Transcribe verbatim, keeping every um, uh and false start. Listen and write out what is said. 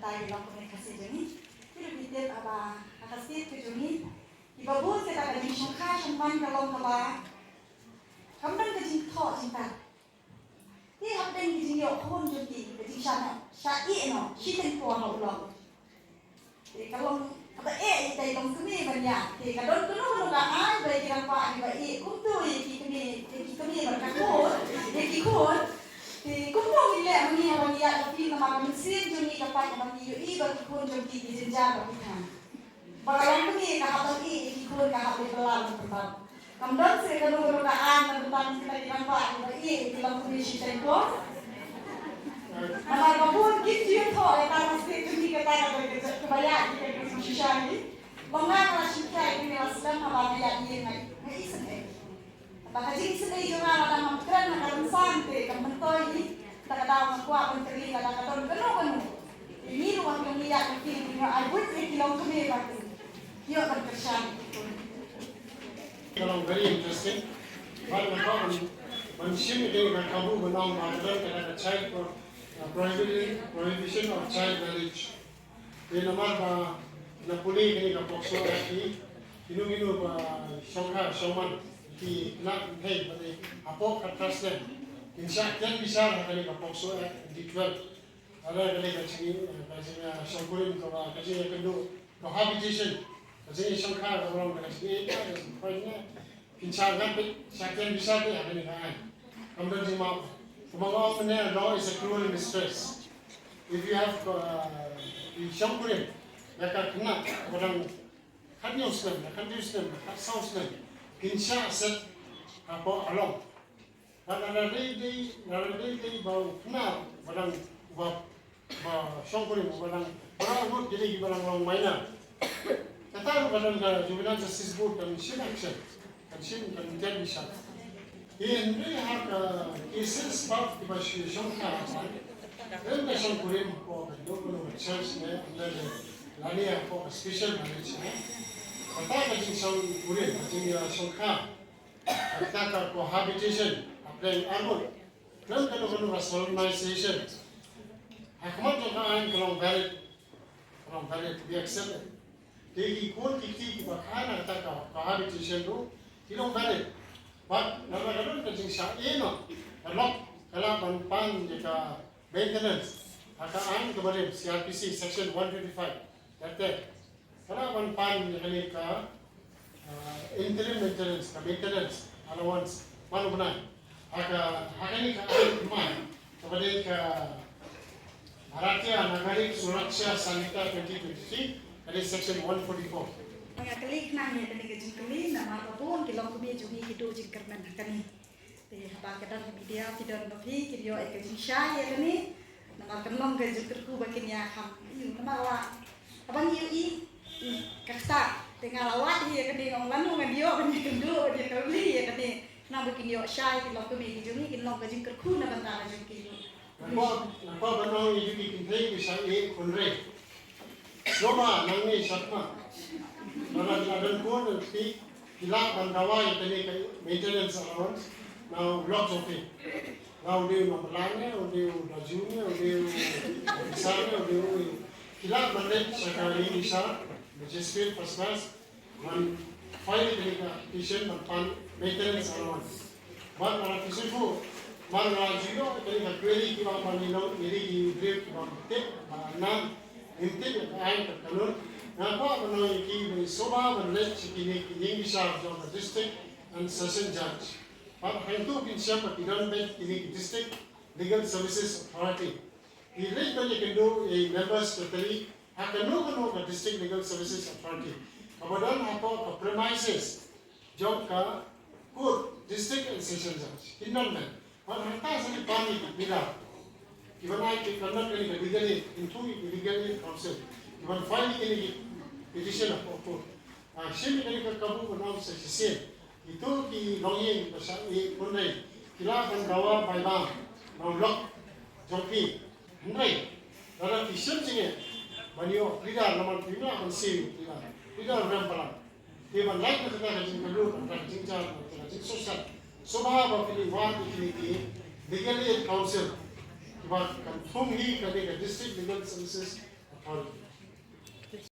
Ka long kumne ka state jong ngi. Ki ruh ki tip ba ha ka state ka jong ngi, kiba bun kita ka jingshongkha shongman ka long kaba kam don ka jingthoh jingtap. Te hapdeng ki jingïoh khun jong ki, ka jingshah noh, shah ïeh noh shiteng por ha u lok. Te ka long kaba eh ïa i longkmie ban ïaid. Te ka don kano kano ka aiñ ba ïa ki rangbah kiba ïeh kumto ïa ki kmie, ïa ki kmie bad ka khun, ïa ki khun. Te kumno ngin leh ma ngi haba ngi ïaid ka field, namar ka mynsiem jong ngi ka pait haba ngi ïohi ba ki khun jong ki ki jynjar bad ki thaiñ. Ba ka longkmie ka hap ban ïeh ïa ki khun, ka hap ban ïeh bylla na pyrthei. Kam don shuh kano kano ka aiñ na bynta kita ki rangbah kiba ïeh ïa ki longkmie shiteng por. Namar ba bun kim ju ïathoh ïa ka, ka state jong ngi kata ka dei ka jait kaba ïaid ïa ka shisha hi. Ba nga nga la shim ïa kane la slem haba nga ïaid ïa nga, nga isynei. Ba ka jingsynei jong nga lada ngam kren ha ka rynsan te kam myntoi hi. Te ka daw nga kwah ban kylli lada ka don kano kano. Te ngi ruh ha ka ngi ïaid ka king ngi ruh ai buit ïa ki longkmie ba ki ïoh ban kyrshan. Ka long very interesting. Bad nga kwah ban, ban shim ïa ka kabu ban ong ba ka don ka, ka child pro-, uh, prohibition, prohibition of child marriage. Te namar ba na pule kane ka POCSO Act hi, kino kino ba shongkha shongman ki khynnah kynthei ba dei hapoh ka trust land, kin shah kem bishar ha kane ka POCSO Act twenty twelve. Lada ka dei ka jing, ka jing, ah, shongkurim kaba, ka jingïakynduh, cohabitation, ka jingïashongkha kaba long ka jingïeit, ka jingpynïaid, kin shah ngat beit, shah kem bishar beit ha kane ka aiñ. Kam don jingmap. Kumba nga ong mynne, law is a cruel mistress. If you have, uh, i shongkurim ïa ka khynnah ba dang khathynñiew snem, khathynriew snem, khatsaw snem, kin shah set hapoh halong. Lada, lada dei, dei, lada dei, dei ba u khynnah ba dang, ba, ba shongkurim ba dang, ba dang ngut, jong ki ba dang long minor. Kata ruh ka don ka Juvenile Justice Board kan shim action, kan shim, kan kem bishar. Hynrei ha ka cases ba kiba shu shongkha, khlem ka shongkurim ko ka dei ko ka church ne, lane, lane ko ka special marriage ne. Kata ka jingshongkurim, ka jingshongkha. Kata ka cohabitation, hapdeng arngut. Khlem kano kano ka solemnization. Ha khmat jong ka aiñ ka long valid. Ka long valid, to be accepted. Te ki khun ki kti kiba kha na kata ka cohabitation ruh ki long valid. Bad lada ka don ka jingshah ïeh noh, ka lok ka lah ban pan ïa ka maintenance ha ka aiñ kaba rim, C R P C section one twenty-five. Te, te. Ka lah ban pan ïa kane ka, ah, interim maintenance, ka maintenance allowance man u bnai. Ha ka, ha kane ka aiñ kaba dei ka Bharatiya Nagarik Suraksha Sanhita twenty twenty-three, ka dei section one forty-four. Nga kylli khnang ïa kane ka jingkylli namar ba bun ki longkmie jong ngi ki duh jingkyrmen ha kane. Te haba ka don ka media, phi don ba phi, kin ïoh ïa ka jingshai ïa kane. Namar kan long ka jingkyrkhu ba kin ïa kham ïa u, namar la haba ngi ïohi, ïa ka ktah. Te nga la wad hi ïa kane, nga ong lano ngan ïoh ban ïakynduh, ban ïakawei ïa kane. Namar ba kin ïoh shai ki longkmie ki jong ngi, kin long ka jingkyrkhu na bynta ka jong ki. Nga kwah, nga kwah ban ong ïa ki kynthei ki shah ïeh khun rit. Sngewbha nangne shakhmat, lada ki la don khun, ki, ki lah ban dawa ïa kane ka maintenance allowance na u lok jong phi. La u dei u nongpynlait ne, u dei u daju ne, u dei u officer ne, u dei u, ki lah ban leit sha ka ïingbishar, magistrate first class, ban file ïa kane ka petition ban pan maintenance allowance. Bad lada phi sngewthuh, namar nga la ju ïoh kane ka query kiba ban ïa nong, ïa ki briew kiba tip ba nang ngim tip ïa ka aiñ ka kanun. Nga kwah ban ong ïa ki ba sngewbha ban leit sha kine ki ïingbishar jong ka district and session judge. Bad hangto kin shem ba ki don beit kine ki district legal services authority. Ki leit ban ïakynduh ïa i member secretary ha kano kano ka District Legal Services Authority kaba don hapoh ka premises jong ka court, district and session judge. Kin don beit. Bad hangta sa ki pan ïa ki pleader kiban ai ki, kan don kane ka legal aid, kin thung ïa ki legal aid counsel kiban file ïa kine ki petition hapoh court. Ah, shim ïa kane ka kabu ban ong sa shisien. Kito ki longïing ba shah ïeh khun rit ki lah ban dawa bai bam na u lok jong phi. Hynrei lada phi shem jingeh ban ïoh pleader, namar phim lah ban siew pleader, pleader rem palat. Te ban lait na kata ka jingkyllut, na kata ka jingjar, na kata ka jingsohsat, sngewbha ba phin ïa wad ïa kine ki legal aid counsel kiba kan thung hi kane ka District Legal Services Or